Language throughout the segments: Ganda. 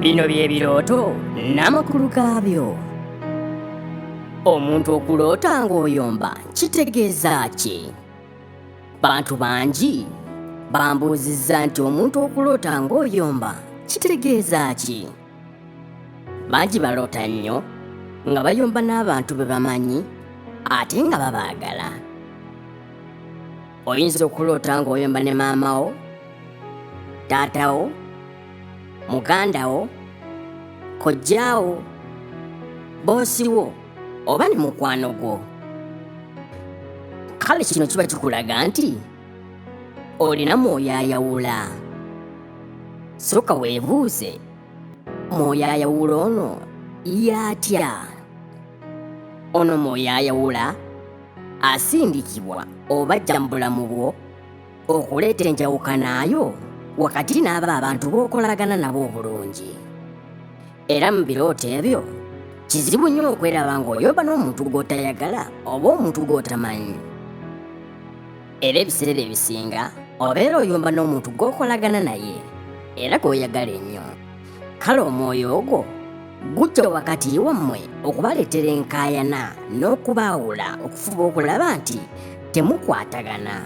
Bino bye birooto n'amakulu gaabyo. Omuntu okuloota ng'oyomba kitegeeza ki? Bantu bangi bambuuzizza nti omuntu okuloota ng'oyomba kitegeeza ki? Bangi baloota nnyo nga bayomba n'abantu be bamanyi ate nga babaagala. Oyinza okuloota ng'oyomba ne maama wo, taata wo, muganda wo, kojjaawo, boosi wo oba ne mukwano gwo. Kale kino kiba kikulaga nti olina mwoyo ayawula. Sooka weebuuze, mwoyo ayawula ono y'atya? Ono mwoyo ayawula asindikibwa oba ajja mu bulamu bwo okuleeta enjawukanayo wakati n'abo abantu b'okolagana nabo obulungi. Era mu birooto ebyo kizibu nnyo okweraba ng'oyomba n'omuntu gw'otayagala oba omuntu gw'otamanyi. Era ebiseera ebisinga obeera oyomba n'omuntu gw'okolagana naye era gw'oyagala ennyo. Kale omwoyo ogwo gujja wakati wammwe okubaleetera enkaayana n'okubaawula okufuba okulaba nti temukwatagana,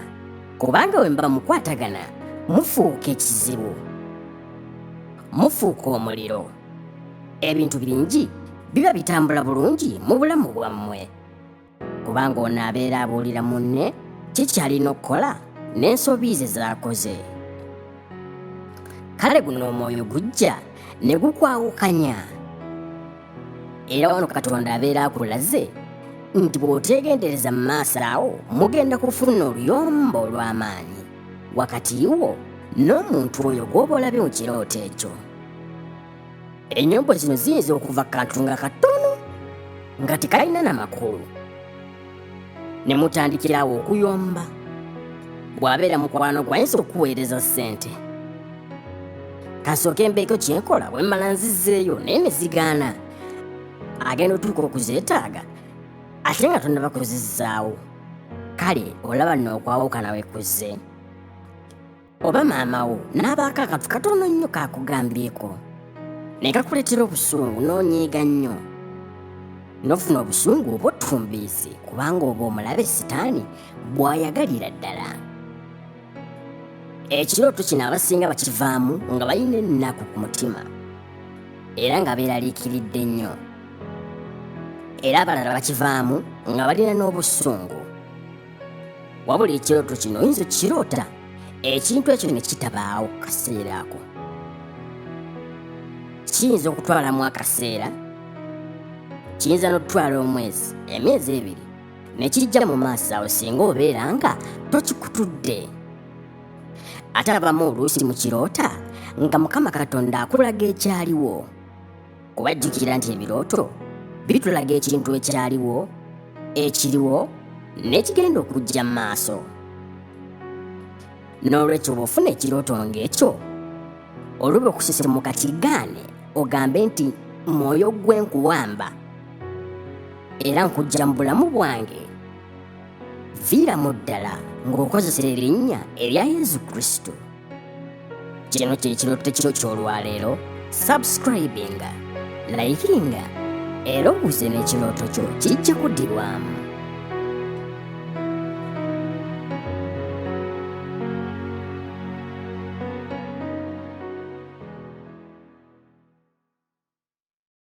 kubanga bwe muba mukwatagana mufuuka ekizibu, mufuuka omuliro. Ebintu bingi biba bitambula bulungi mu bulamu bwammwe, kubanga ono abeera abuulira munne kikyalina okukola n'ensobi ze z'akoze. Kale guno omwoyo gujja ne gukwawukanya. Era wano Katonda abeera akulaze nti bw'oteegendereza mu maaso awo mugenda kufuna oluyombo olw'amaanyi wakati wo n'omuntu oyo gw'oba olabye mu kirooto ekyo. Ennyombo zino ziyinza okuva ku kantu nga katono nga tekalina na makulu ne mutandikira awo okuyomba. Bw'abeera mukwano gwe ayinza okukuweereza ssente, kasooke mbeeko kye nkola bwe mmala nzizzeeyo, naye ne zigaana. Agenda otuuka okuzeetaaga ate nga tonnaba kuzizzaawo. Kale olaba nno okwawukana we kuzze. Oba maama wo n'abaako akantu katono nnyo k'akugambyeko ne kakuleetera obusungu n'onyiiga nnyo, n'ofuna obusungu oba ottumbiizi, kubanga oba omulabe sitaani bw'ayagalira ddala. Ekirooto kino abasinga bakivaamu nga balina ennaku ku mutima era nga beeraliikiridde nnyo, era abalala bakivaamu nga balina n'obusungu. Wabula ekirooto kino oyinza okukiroota ekintu ekyo ne kitabaawo ku kaseera ako. Kiyinza okutwalamu akaseera, kiyinza n'okutwala omwezi, emyezi ebiri, ne kijja mu maaso awo singa obeera nga tokikutudde. Ate abamu oluusi mu kiroota nga Mukama Katonda akulaga ekyaliwo. Kuba jjukira nti ebirooto bitulaga ekintu ekyaliwo, ekiriwo, n'ekigenda okujja mu maaso. N'olwekyo bw'ofuna ekirooto ng'ekyo, oluba okusisimuka kigaane ogambe nti mwoyo gwe nkuwamba era nkujja mu bulamu bwange. Viiramu ddala ng'okozesa erinnya erya Yesu Kristo. Kino kye kirooto kyo ky'olwaleero. Subscribinga, likinga era obuuze n'ekirooto kyo kijja kuddibwamu.